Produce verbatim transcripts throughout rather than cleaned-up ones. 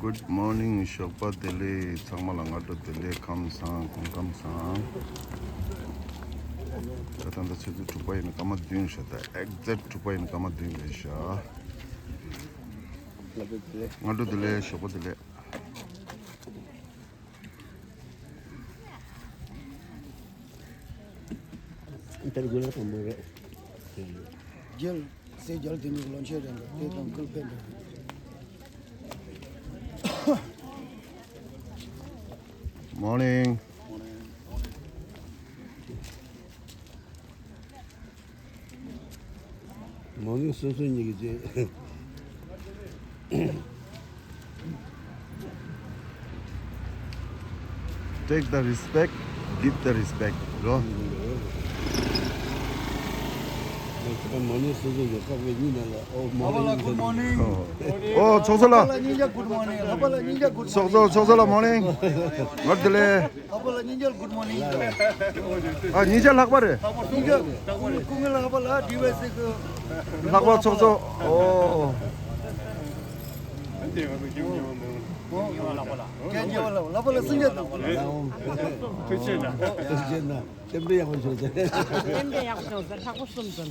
Good morning. ཞོགས་པ་བདེ་ལེགས། ཚང་མ་ལ་སྔ་དྲོ་བདེ་ལེགས། ཁམས་བཟང་། སྐུ་ཁམས་བཟང་། ད་ད་ལྟ་ཆུ་ཚོད་དྲུག་པ་ཡིན། སྐར་མ་བདུན་ཤར། ད་exact དྲུག་པ་ཡིན། སྐར་མ་བདུན་རེད་ཤག་སྔ་དྲོ་བདེ་ལེགས། ཞོགས་པ་བདེ་ལེགས། ད་རུ་དགོས་ན་དང་པོ་རེད། རྒྱལ་སྲས་རྒྱལ་དེ་ཉིད་ལོ་མཆོད་རེད་འདུག་དེ་དང་ཀུན་ཕན་འདུག Morning. Morning སོ་སོ་གཉིས་ཀྱི་རྗེས། Take the respect, give the respect, bro. Morning སོ་སོ་ཡོད་ཁག་པའི་གཉིས་ནང་ལ། ཨོ། Morning. Good morning. ཨོ། ཨོ། ཚོགས་གཙོ་ལགས། ལྷག་པ་ལ་སྙིང་རྗེ། Good morning. ལྷག་པ་ལ་སྙིང་རྗེ། Good morning. ཚོགས་གཙོ། ཚོགས་གཙོ་ལགས། Morning. ང་བདེ་ལེགས། ལྷག་པ་ལ་སྙིང་རྗེ། Good morning. ཨ། སྙིང་རྗེ་ལྷག་པ་རེད། སྙིང་རྗེ། སྐུ་ངལ་ལྷག་པ་ལ་ཌི་ཝའི་སི་གི། ལྷག་པ་ཚོགས་གཙོ། ཨོ། ཨོ། ལྷག་པ་ལ། ལྷག་པ་ལ་སྙིང་རྗེ། ཐུགས་རྗེ་ཆེ། ཐུགས་རྗེ་ཆེ། རྟེན་འབྲེལ་ཡག་པོ་བྱུང་ཟེར། རྟེན་འབྲེལ་ཡག་པོ་བྱུང་ཟེར། ལྷག་པ་གསུམ་ཙམ།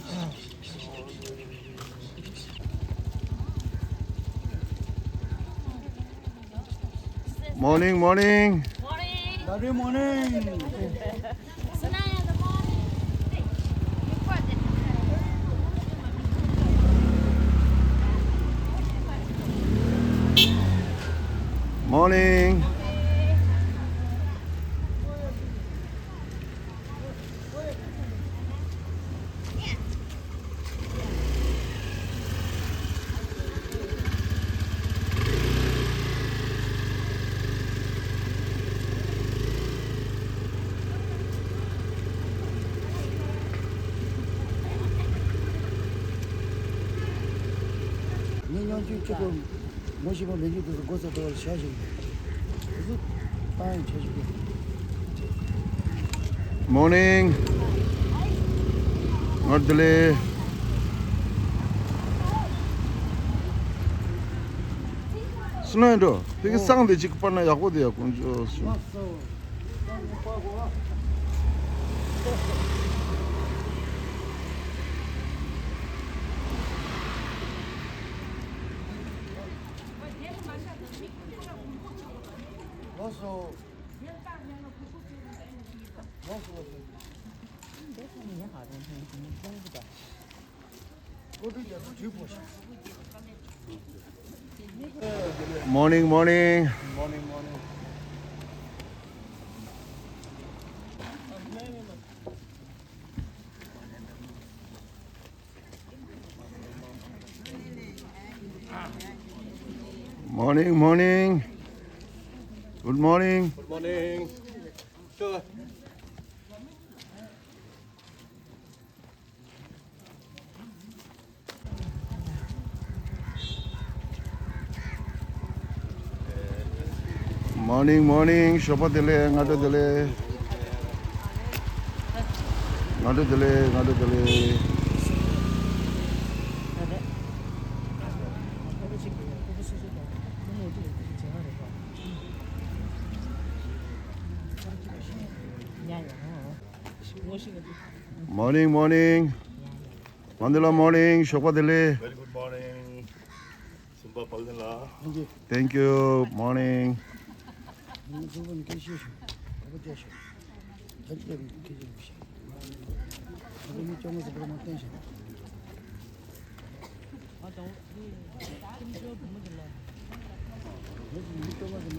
Morning, morning. Morning. Lovely morning. Morning. ངས་ཉམ་ཆུང་གཅིག་པུ། ངོ་ཤེས་པ་མེད་རྒྱུ་དེ་ཚོ་མགོ་ཚོས་འགྲོ་བར་བྱ་ཞིག་དེ་ཚོ་བཏང་ཡང་བྱ་ཞིག Morning. ང་བདེ་ལེགས། སུ་ན་འགྲོ། ཕ་གི་སང་དེ་གཅིག་པར་ན་ཡག་པོ་དེ་ཡག་པོ་འཇོག་སུ། Morning, morning. Morning, morning. Morning, morning. Good morning. Good morning. Sure. Morning, morning. ཞོགས་པ་བདེ་ལེགས། སྔ་དྲོ་བདེ་ལེགས། སྔ་དྲོ་བདེ་ལེགས། སྔ་དྲོ་བདེ་ལེགས། Morning, morning. Mandela morning. ཞོགས་པ་བདེ་ལེགས། Very good morning. Sumba Palden la. Thank you. Thank you. Morning.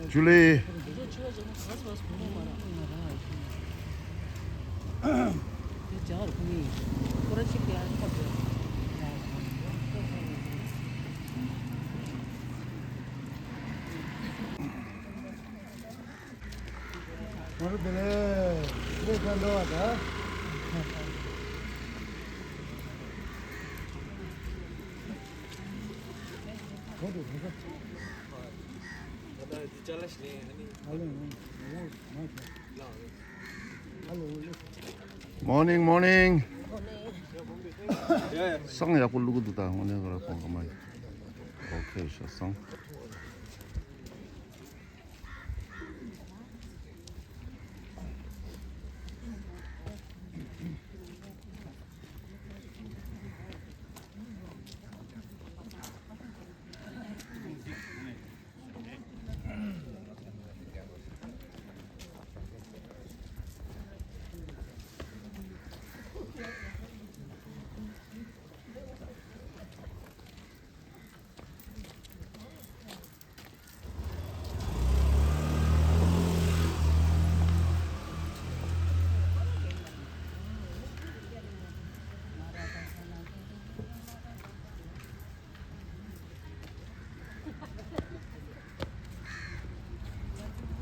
Julie. ང་རང་དེ་ལས་ལས་ཀ་འགྲོ་བ་དང་། Morning, morning. སང་ཡག་པོ་བླུག་གི་འདུག་ད་དངོས་གནས་ཁོ་རང་གོང་ཁ་མ་ཡིན། Okay, ཤ་སང་།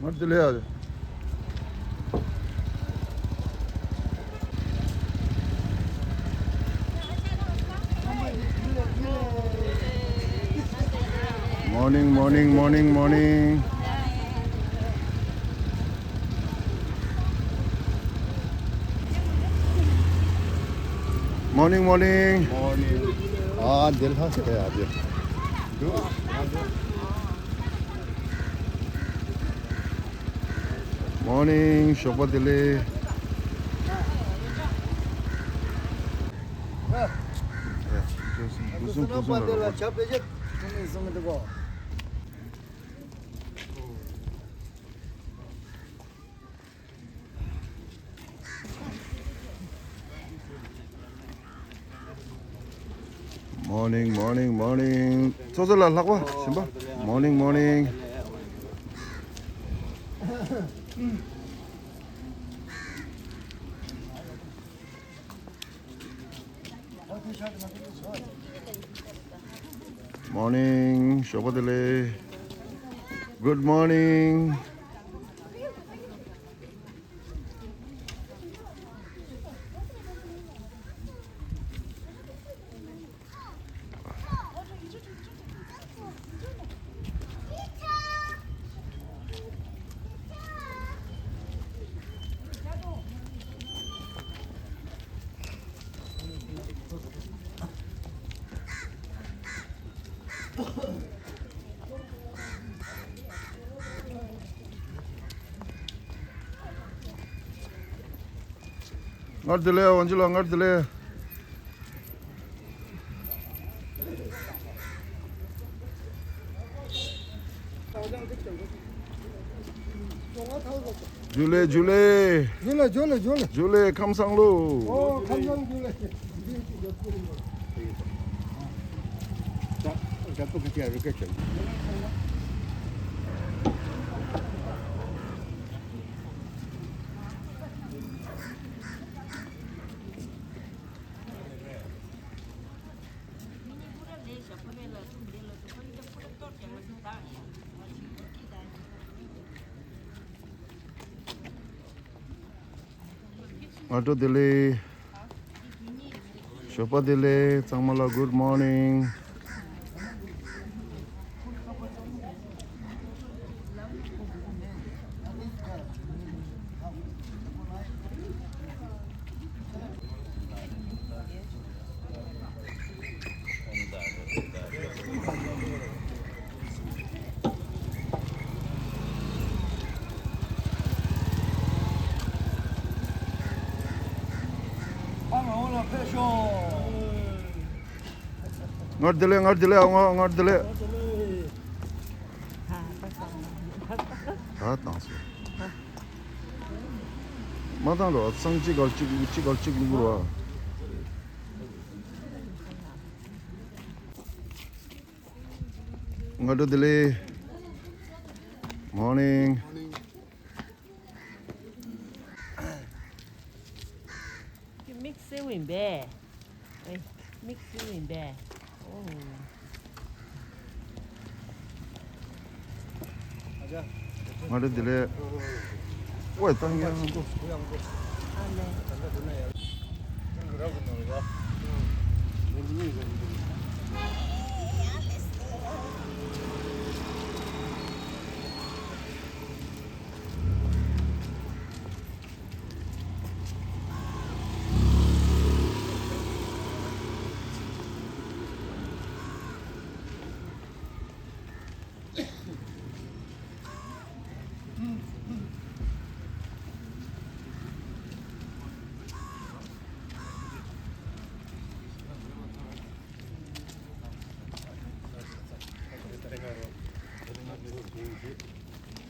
ང་དེ་ལས་ཡ། Morning, morning, morning, morning. Morning, morning. Morning. ཨ། འདིར་ལྷག་ཟེར་ཡ་དེ། Morning, ཞོགས་པ་བདེ་ལེགས། Morning, morning, morning. ཚོགས་གཙོ་ལགས་ལྷག་པ་ཞིམ་པ། Morning, morning. Morning, ཞོགས་པ་བདེ་ལེགས། Good morning. སྔར་བདེ་ལེགས། དབང་ཕྱུག་ལགས་སྔར་བདེ་ལེགས། ཇུ་ལེ། ཇུ་ལེ། ཇུ་ལེ། ཇུ་ལེ། ཇུ་ལེ། ཇུ་ལེ། ཁམས་བཟང་ལོ། ཨོ། ཁམས་བཟང་། ཇུ་ལེ། སྔ་དྲོ་བདེ་ལེགས། ཞོགས་པ་བདེ་ལེགས། ཚང་མ་ལ་good morning། སྔར་བདེ་ལེགས། སྔར་བདེ་ལེགས། ཨ། སྔར་སྔར་བདེ་ལེགས། ད་བཏང་སོང་། མ་བཏང་རོགས། སང་གཅིག་གར་གཅིག་གཅིག་གར་གཅིག་བླུག་རོགས། སྔ་དྲོ་བདེ་ལེགས། Morning. དམིགས་བསལ་ཡིན་པས། ཨེ། དམིགས་བསལ་ཡིན་པས། ཨོ། སྔ་དྲོ་བདེ་ལེགས། ཨོའི་ཏང་ཡང་འགྲོ། ཨ་ལེ།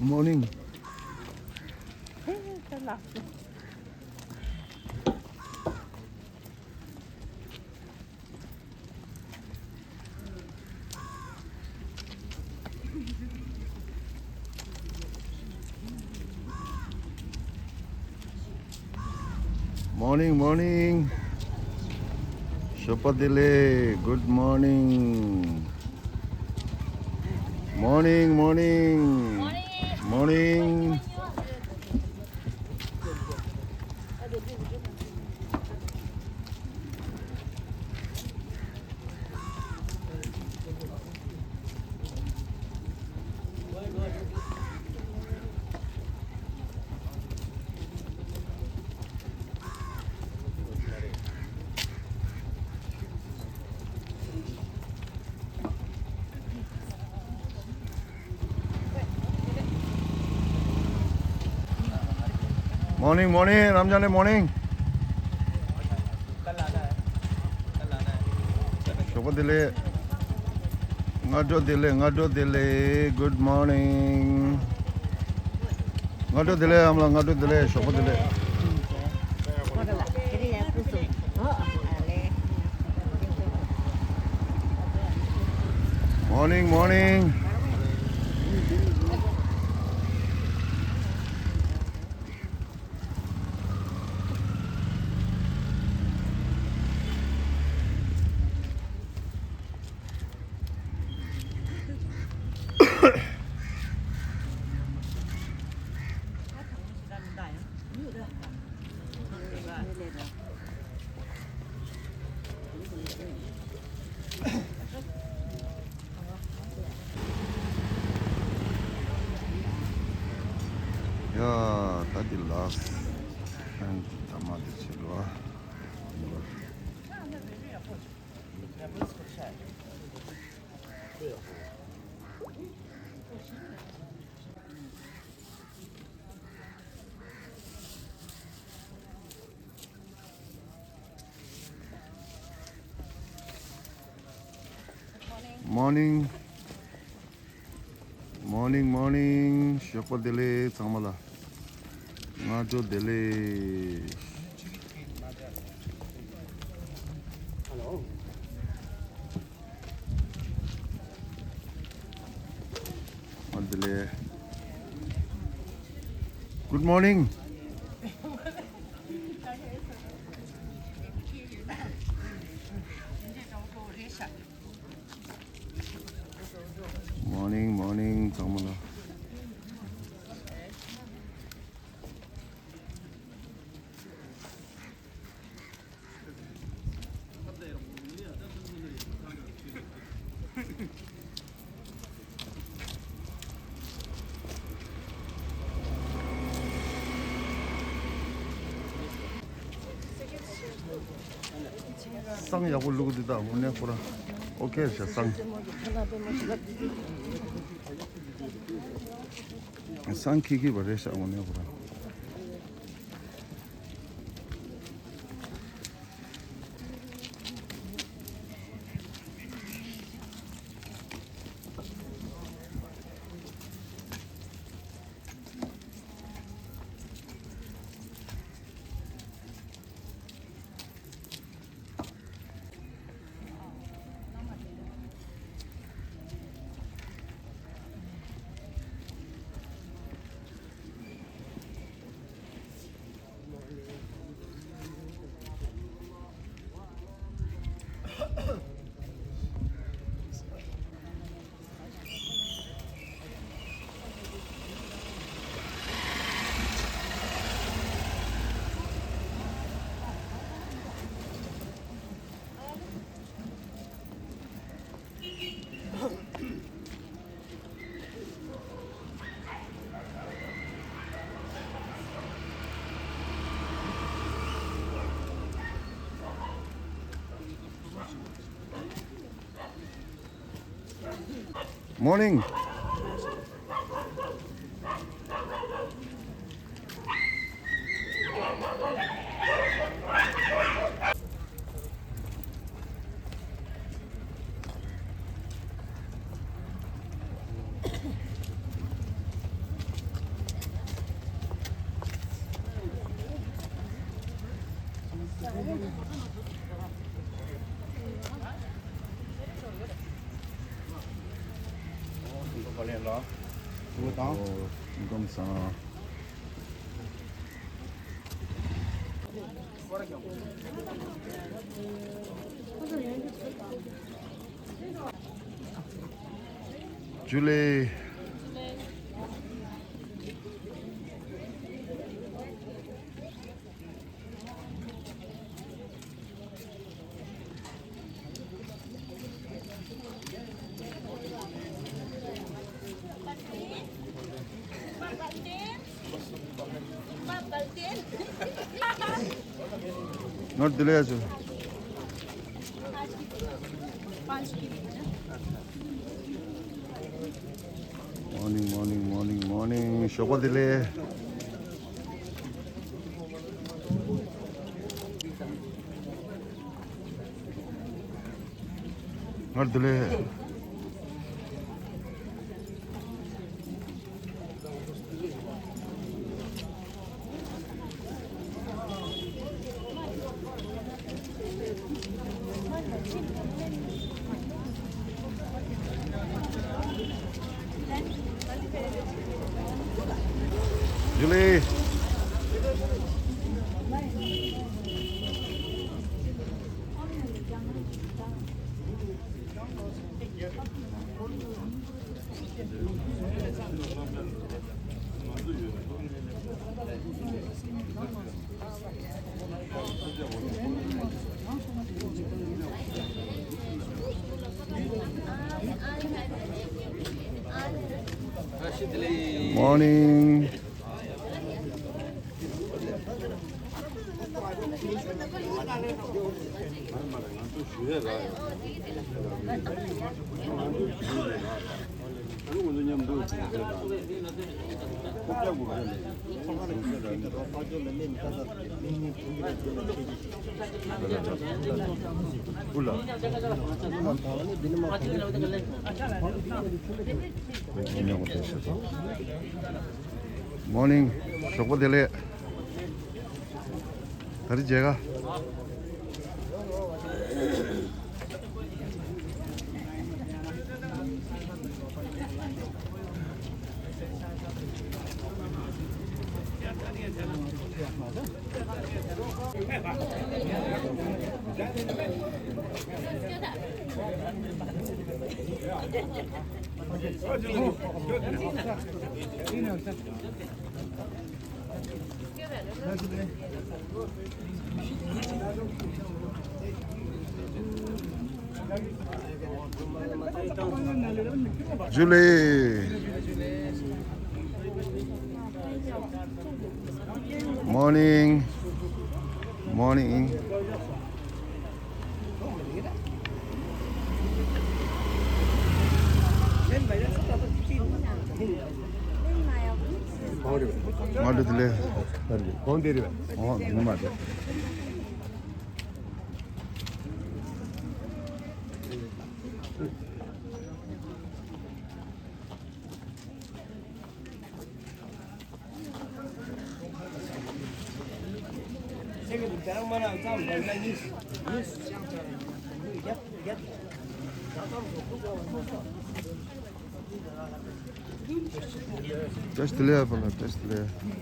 Morning. Morning, morning. ཞོགས་པ་བདེ་ལེགས། Good morning. Morning, morning. Morning. Morning, morning, རབ་འབྱམས་ལགས། Morning. ཞོགས་པ་བདེ་ལེགས། སྔ་དྲོ་བདེ་ལེགས། སྔ་དྲོ་བདེ་ལེགས། Good morning. སྔ་དྲོ་བདེ་ལེགས། ཨ་མ་ལགས། སྔ་དྲོ་བདེ་ལེགས། ཞོགས་པ་བདེ་ལེགས། Morning, morning. ཡ། ད་འདི་ལ་ཨན་ད་མ་འདི་ཆེ་ལོ། Morning. Morning, morning. ཞོགས་པ་བདེ་ལེགས་ཚང་མ་ལ། སྔ་དྲོ་བདེ་ལེགས། སྔ་དྲོ་བདེ་ལེགས། Good morning. Morning, morning, ཚང་མ་ལ། བསང་ཡག་པོ་བླུགས་འདི་དག་དངོས་གནས་ཁོ་རང་ཨོ་ཁེ་རེད་ཤག་བསང་། བསང་ཁྱི་ཁྱི་བ་རེད་ཤག་དངོས་གནས་ཁོ་རང་། Morning. Julie. Not delay as well. Morning, morning, morning, morning. ཞོགས་པ་བདེ་ལེགས། བདེ་ལེགས། ཇུ་ལེ། Morning. Morning. ཞོགས་པ་བདེ་ལེགས། ད་རེས་མཇལ་ཁ། ཇུ་ལེ། Morning. Morning. ང་འདི་ལས། ཨོ་འདི་མ་རེད། བཀྲ་ཤིས་བདེ་ལེགས། ཨ་ཕ་ལགས། བཀྲ་ཤིས་བདེ་ལེགས།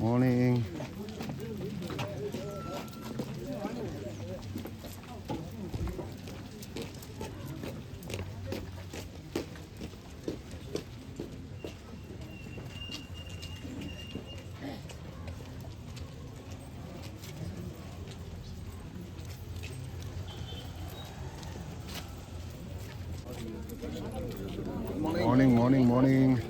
Morning. Morning, morning, morning.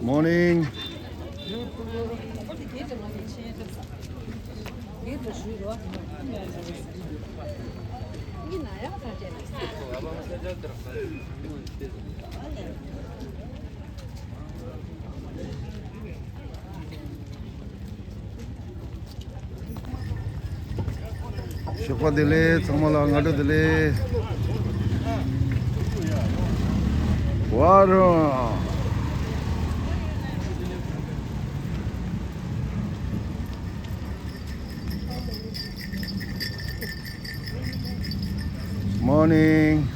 Morning. ཞོགས་པ་བདེ་ལེགས། ཚང་མ་ལ་སྔ་དྲོ་བདེ་ལེགས། ཝ་རོ། Morning.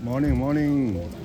Morning, morning.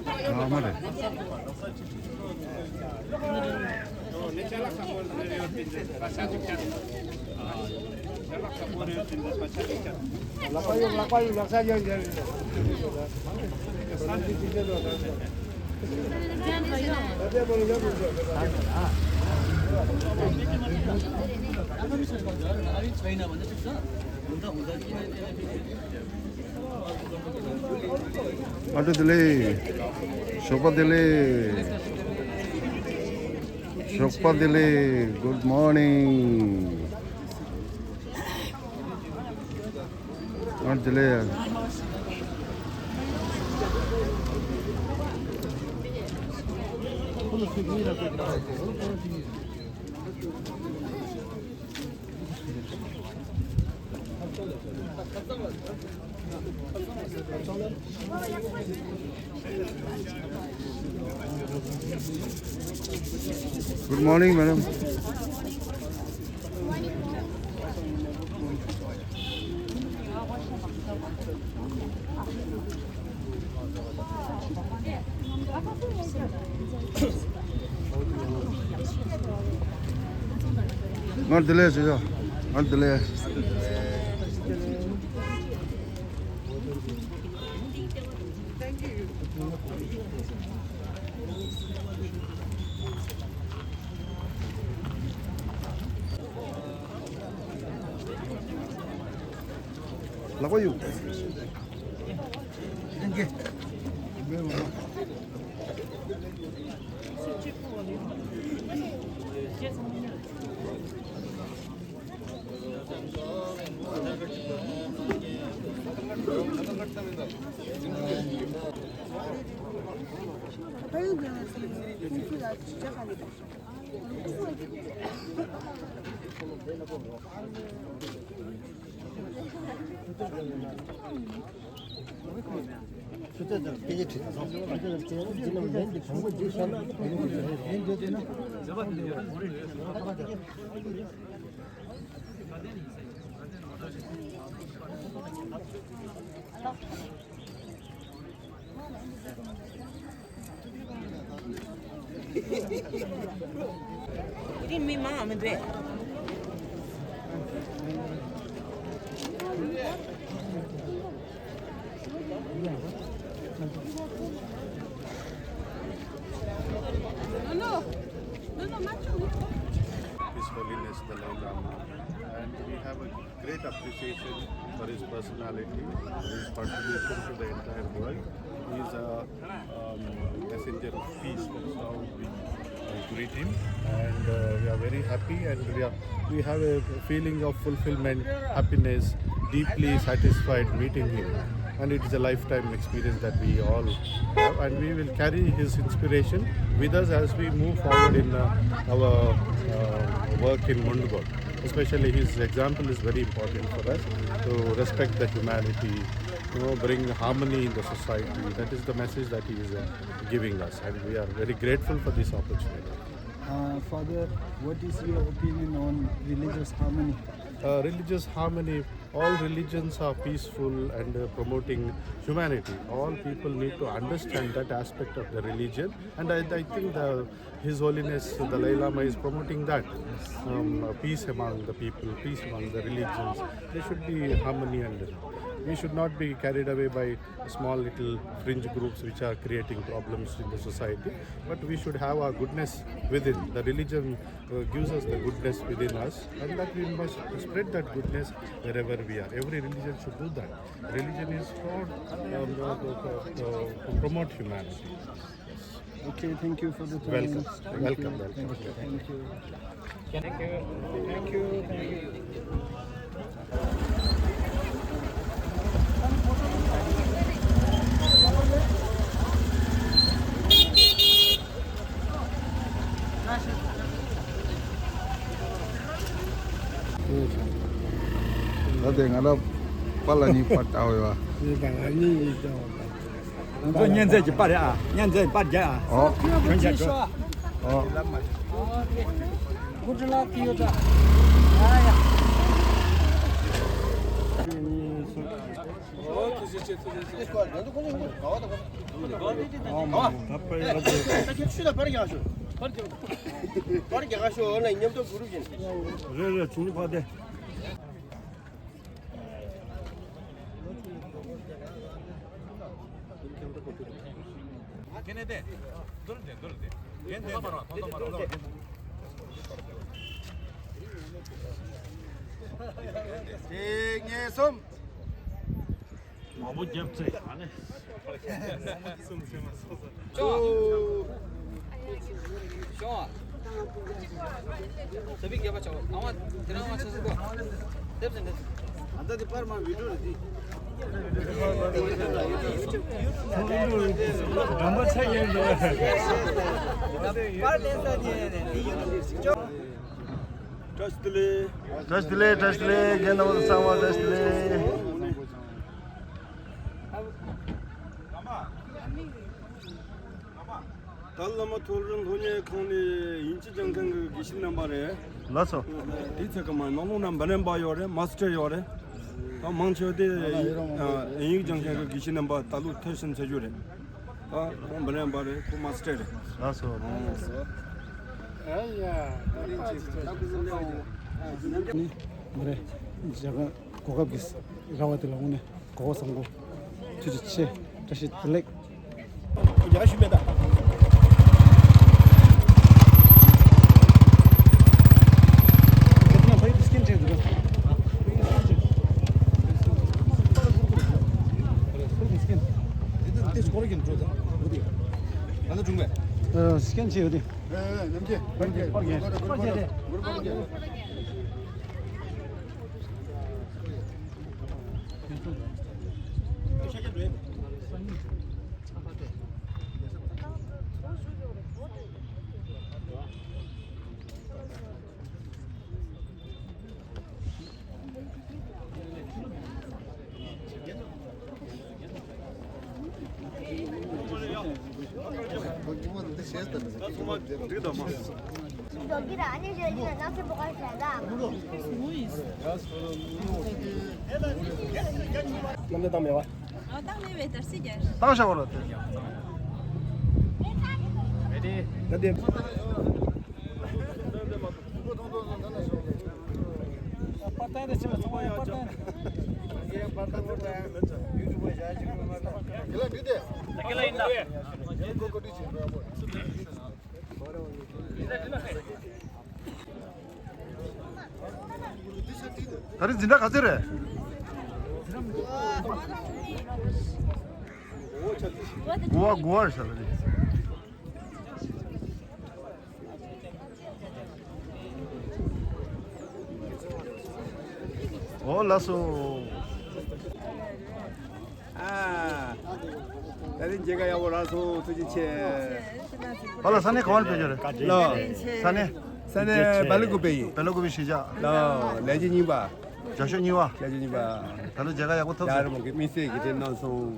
ཨ་མ་རེད། ཨ་ཏི་བདེ་ལེགས། ཞོགས་པ་བདེ་ལེགས། ཞོགས་པ་བདེ་ལེགས། Good morning. ཨ་ཏི་བདེ་ལེགས། Good morning, madam. ང་བདེ་ལེགས་ཞུ་ཡ། ང་བདེ་ལེགས། ལག་པ་གཡུག་དེ་རིང་མི་མང་མི་འདུག His Holiness Dalai Lama, and we have a great appreciation for his personality, his contribution to the entire world. He is a um, messenger of peace. That's how we uh, greet him, and uh, we are very happy, and we are we have a feeling of fulfillment, happiness, deeply satisfied meeting him, and it is a lifetime experience that we all have, and we will carry his inspiration with us as we move forward in uh, our uh, work in Mundgod. Especially his example is very important for us to respect the humanity, you know, bring harmony in the society. That is the message that he is uh, giving us, and we are very grateful for this opportunity. Uh, Father, what is your opinion on religious harmony? Uh, religious harmony, all religions are peaceful and uh, promoting humanity. All people need to understand that aspect of the religion, and I, I think the His Holiness Dalai Lama is promoting that um, uh, peace among the people, peace among the religions. There should be harmony, and we should not be carried away by small little fringe groups which are creating problems in the society. But we should have our goodness within. The religion uh, gives us the goodness within us, and that we must spread that goodness wherever we are. Every religion should do that. Religion is for um, uh, uh, uh, to promote humanity. Okay, thank you for the time. Welcome. Thank welcome, you. Welcome. Thank you. Thank you. Thank you. Thank you. Thank you. ད་དེ་ང་ལ་པཱ་ལགས་གཉིས་པར་བཏབ་ཡོད་པ། ཡིན་པ་ང་གཉིས་ཡིན་ཀྱང་། ང་ཚོ་གཉན་ཚད་ཀྱི་པར་རེད་ཨ། གཉན་ཚད་པར་རྒྱག་ཨ། ཨོ། གྱོན་ཆ་གྱོན། ཨོ། རེད་རེད། བྱུང་ནི་ཕ་དེ། དེ་ངས་སོམ། མ་བུ་རྒྱབ་ཚེ་ཨ་ནི། ཤོང་ཨ། ཤོང་ཨ། ཟ་བི་རྒྱབ་པ་ཆོག་ཨ་མ་དེ་རང་མ་ཆ་སུ་གོ། དེབ་ཟིན་དེ། ཨ་ད་དེ་པར་མ་བི་ཌིའོ་རེད་དེ། རང་པ་ཆ་ཡན་འགྲོ། པར་ལེན་ས་དེ་ཡན་ནས་དེ་ཡུ་ཊུབ་ཅོ། བཀྲ་ཤིས་བདེ་ལེགས། བཀྲ་ཤིས་བདེ་ལེགས། བཀྲ་ཤིས་བདེ་ལེགས། རྒན་རྣམ་པ་ཚང་མ་བཀྲ་ཤིས་བདེ་ལེགས། ཏཱ་ལའི་བླ་མ་མཐོ་རིམ་སློབ་གཉེར་ཁང་ནས་དབྱིན་ཇི་སྦྱང་མཁན་གྱི་དགེ་བཤེས་རྣམ་པ་རེད། ལགས་སོ། དེའི་ཚེ་ག་མ་ནང་ལོགས་ན་འབུམ་རམས་པ་ཡོད་རེད། མ་སི་ཊར་ཡོད་རེད། ད་མང་ཆེ་བ་དེ་དབྱིན་ཡིག་སྦྱང་མཁན་གྱི་དགེ་བཤེས་རྣམ་པ་ད་ལོ་ཐོན་ཟིན་ཚར་རྒྱུ་རེད། ད་ཁོང་འབུམ་རམས་པ་རེད། ཁོ་མ་སི་ཊར་རེད། ལགས་སོ། ཨ་ཡ། ནི་མ་རེད། མཇལ་ཁ་གོ་སྐབས་ཀྱི་ར་བ་དེ་ལ་འོང་ནས་གོ་བ་བཟང་པོ། ཐུགས་རྗེ་ཆེ། བཀྲ་ཤིས་བདེ་ལེགས། ཡག་ཤོས་མེད་ད། སི་ཀེན་བྱས་ཡོད་དེ། ཨེ་ཨེ། ནམ་རྒྱལ། པར་རྒྱལ། པར་རྒྱལ། པར་རྒྱལ་རེད། བཏང་བཞག་པ་རེད་དེ། ད་རིང་འཛིན་གྲྭ་ག་ཚོད་རེད། དགུ་པ། དགུ་པ་རེད་ཤག་ད་རིང་། འོ་ལགས་སོ། ཨ། ད་རིང་མཇལ་ཁ་ཡག་པོ་རག་སོང་། ཐུགས་རྗེ་ཆེ། ཨ་ལ། ས་གནས་ག་བར་ཕེབས་ཀྱི་རེད། ལགས། ས་གནས། ས་གནས་སྦེལ་ཀོབ་པེ་ཡིན། སྦེལ་ཀོབ་པེ་གཞིས་ཆགས། ལགས། ལས་བྱེད་རྙིང་པ། རྒྱ་ཤོག་རྙིང་པ། ལས་བྱེད་རྙིང་པ། ད་ལོ་མཇལ་ཁ་ཡག་པོ་ཐོབ་སོང་། ཡར་མོ་གི་དམིགས་བསལ་གྱི་དེ་གནང་སོང་།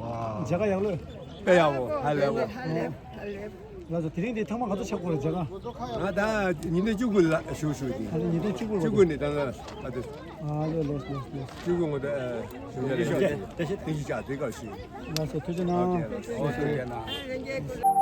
ཝ། མཇལ་ཁ་ཡག་ལོས། དཔེ་ཡག་པོ། ཧ་ལས་པོ། ལགས་སོ། དེ་རིང་འདི་ཐེངས་མ་ག་ཚོད་ཆགས་ཀྱི་ཡོད་རེད་མཇལ་ཁ། ང་ད་ཉིས་སྟོང་བཅུ་དགུ་ལ་ཞུགས་ཞུགས་ཀྱི། ད་ལོ་ཉིས་སྟོང་བཅུ་དགུ་ལ། བཅུ་དགུ་ནས་ད་ལྟ་ཨ་དེ། ཨ་ལེ་ལེ་ལེ་ལེ། བཅུ་དགུ་ངོ་ད་ཨ་ཞུགས་ཡ་རེད། ཏེ་ཤི་ཏེ་ཤི་ཅག་དེ་ག་ཞུ། ལགས་སོ། ཐུགས་རྗེ་གནང་། ཨོ་ཁེ། ཐུགས་རྗེ་གནང་།